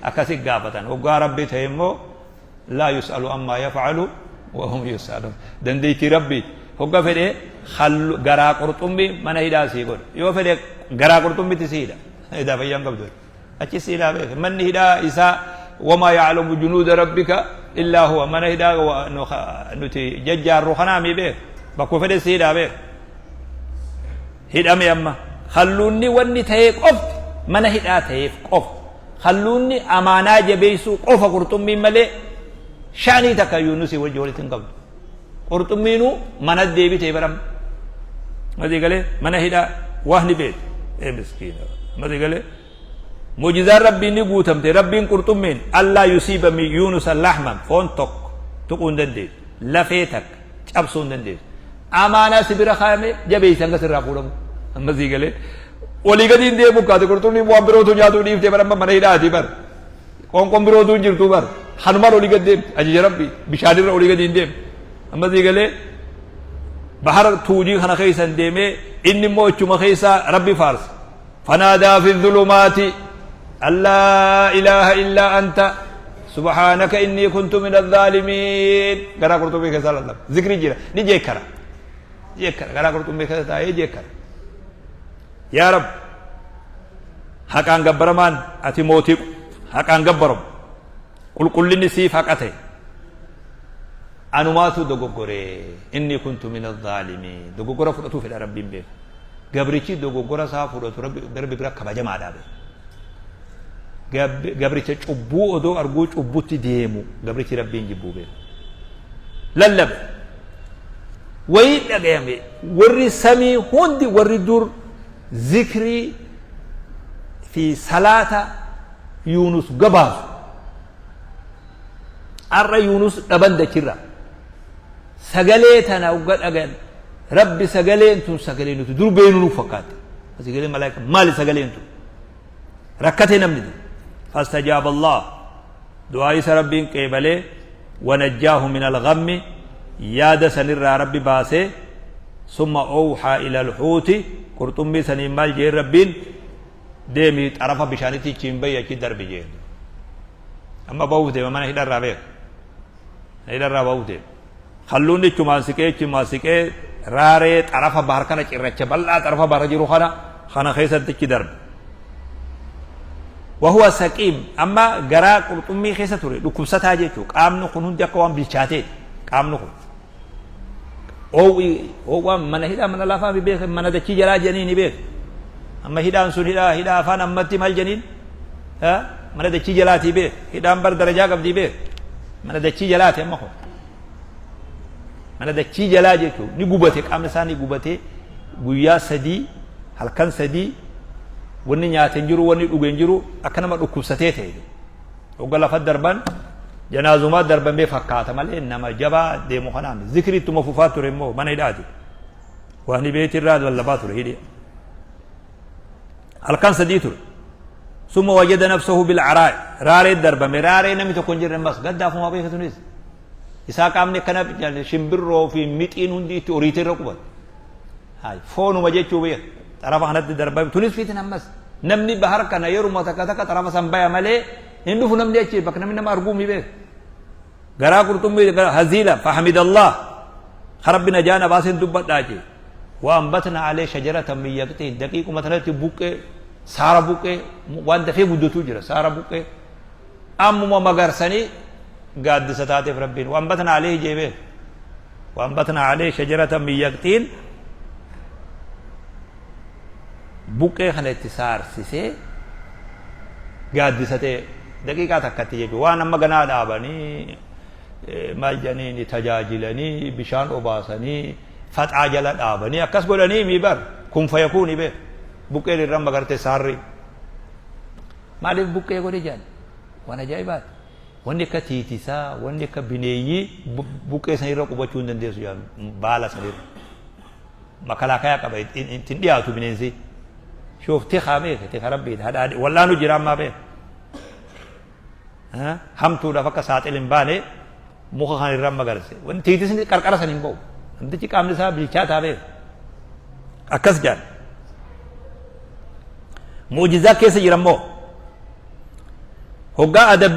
Akkasi gaafatan. Hoggaa Rabbi ta'e immoo laa yus'alu ammaa yaf'alu wa hum yus'aluun. Dandeettii Rabbiiti. Hogga fedhe hallu garaa qurxummii mana hidhaa sii godha. Yoo fedhe garaa qurxummitti si hidha. Hidhaa fayyaan qabdu. Achi si hidhaa beeka. Manni hidhaa isaa wamaa ya'lamu junuuda rabbika illaa huwa. Mana hidhaa nuti jajjaarru kanaa mii beeka. Bakkuma fedhe si hidhaa beeka. Hidhame amma. Halluunni wanni ta'ee qofti mana hidhaa ta'eef qofa. Halluunni amaanaa jabeessuu qofa qurxummiin malee sha'anii takka Yuunusii wajji walitti hin qabdu. Qurxummiinuu mana deebitee baram. Masii galee mana hidhaa wahni beetu. Ee miskiina. Masii galee. Mu'jizaan Rabbiin ni guutamte. Rabbiin qurxummiin allaa yusiiba min Yuunusa lahman foon tokko tuquu hin dandeessu. Lafee takka cabsuu hin dandeessu. Amaanaa si bira kaayame jabeessi hanga sirraa fuudhamu. Amma sii galee. Walii gadi hin deemu kaate qurxummiin waan birootu nyaatuu dhiiftee bara amma mana hidhaati bara. Qoonqoon birootu hin jirtu bara. Hanumaan olii gad deemti ajaja Rabbii bishaanirra olii gadi hin deemti. Amma sii galee bahara tuujii kana keessa hin deemee inni immoo ichuma keessa Rabbi faarsa. Fanaadaa fi dhulumaati an laa ilaaha illaa anta subhaanaka innii kuntu min adh-dhaalimiin. Garaa qurxummii keessa lallaba. Zikri jira ni jeekkara. Jeekkara garaa qurxummii keessa taa'ee jeekkara. Yaa Rabbi haqaan gabbaramaan ati mootii haqaan gabbaramu qulqullinni siif haqa ta'e anumaatu dogoggore inni kuntu min adh-dhaalimiin. Dogoggora fudhatuu fedha Rabbiin beeku. Gabrichi dogoggora isaa fudhatu Rabbi Rabbi bira kabajamaadha beeku. Gabricha cubbuu odoo arguu cubbutti deemu gabrichi Rabbiin jibbuu beeku. Lallabe. Wayii dhagayame warri samii hundi warri dur zikrii fi salaata Yuunus gabaasu. Har'a Yuunus dhaban dachirra. Sagalee tana hogga dhagayan Rabbi sagaleen tun sagalee nuti dur beeynu nuuf fakkaatte. Sagalee malaayika maali sagaleen tun? Rakkate namni dur. Fastajaaba Allah. Du'aa isa Rabbiin qeebalee wanajjaahu min al-ghammi yaada sanirraa Rabbi baasee summa owhaa ila al-huuti qurxummii saniin maal jeen Rabbiin deemi xarafa bishaanitti ichiin bayi achi darbi jeen. Amma bahuuf deema mana hidharraa beeka. Hidharraa bahuuf deema. Kalluun ichumaan siqee ichumaan siqee raaree xarafa bahar kana cirracha bal'aa xarafa bahar jiru kana kana keessatti achi darbe. Wahuwa saqiim amma garaa qurxummii keessa ture dhukkubsataa jechuudha. Qaamni kun hundi akka waan bilchaateeti qaamni kun. Oowwi oowwaan mana hidhaa mana lafaa mi beekan mana dachii jalaa jedhanii ni beeku. Amma hidhaan sun hidhaa hidhaa afaan ammatti maal jedhaniin mana dachii jalaatii beek hidhaan bar darajaa qabdii beek mana dachii jalaati amma kun. Mana dachii jalaa jechuun ni gubate qaamni isaa ni gubate guyyaa sadii halkan sadii wanni nyaate hin jiru wanni dhuge hin jiru akka nama dhukkubsatee ta'e. Hogga lafa darban janaazumaa darbamee fakkaata malee nama jabaa deemu kanaan zikri ittuma fufaa ture immoo mana hidhaati. Waan beeti irraa lallabaa ture hidhee. Halkan sadii ture. Summa wajada nafsahu bil araa'i. Raaree darbame raaree namni tokko hin jirre ammas gaddaafumaa beeka tunis. Isaa qaamni akkana shimbirroo fi mixiin hundi itti oriitee irra qubate. Hayi foonuma jechuu beeka. Xarafa kanatti darbame tunis fiitin ammas. Namni bahar kana yeruma takka takka xarafa san baya malee hin dhufu namni achi bakka namni nama arguu mi beeka. Garaa qurxummii haziila fahamidallah. Rabbi najaana baaseen dubbadhaa jee. Wa ambatna alee shajaratan min yaqxiin daqiiquma tanatti buqqee saara buqqee waan dafee guddatuu jira saara buqqee ammuma magarsanii gaaddisa taateef Rabbiin wa ambatna alee jee beeka. Wa ambatna alee shajaratan min yaqxiin buqqee kana itti saarsisee gaaddisa ta'e daqiiqaa takkatti jechuudha. Waan amma ganaa dhaabanii maal jedhanii tajaajilanii bishaan obaasanii faxaa jala dhaabanii akkas godhanii mii bar kun fayakuuni beek buqqeen irra magarte saarri maaliif buqqee godhe jedhan waan ajaa'ibaati. Wanni akka tiitisaa wanni akka bineeyyii buqqee sanirra qubachuu hin dandeessu jedhan baala sanirra. Makalaakayaa qaba ittiin dhiyaatu bineensi. Shoof tikaa beeke tika rabbiiti hadhaa wallaanu jira ammaa beeke. Hamtuudhaaf akka saaxil hin baane muka kan irra magarse. Wanni tiitisni qarqara san hin ba'u. Namtichi qaamni isaa bilchaataa beeke. Akkas jedhan. Mu'jizaa keessa jira immoo. Hoggaa adabbii.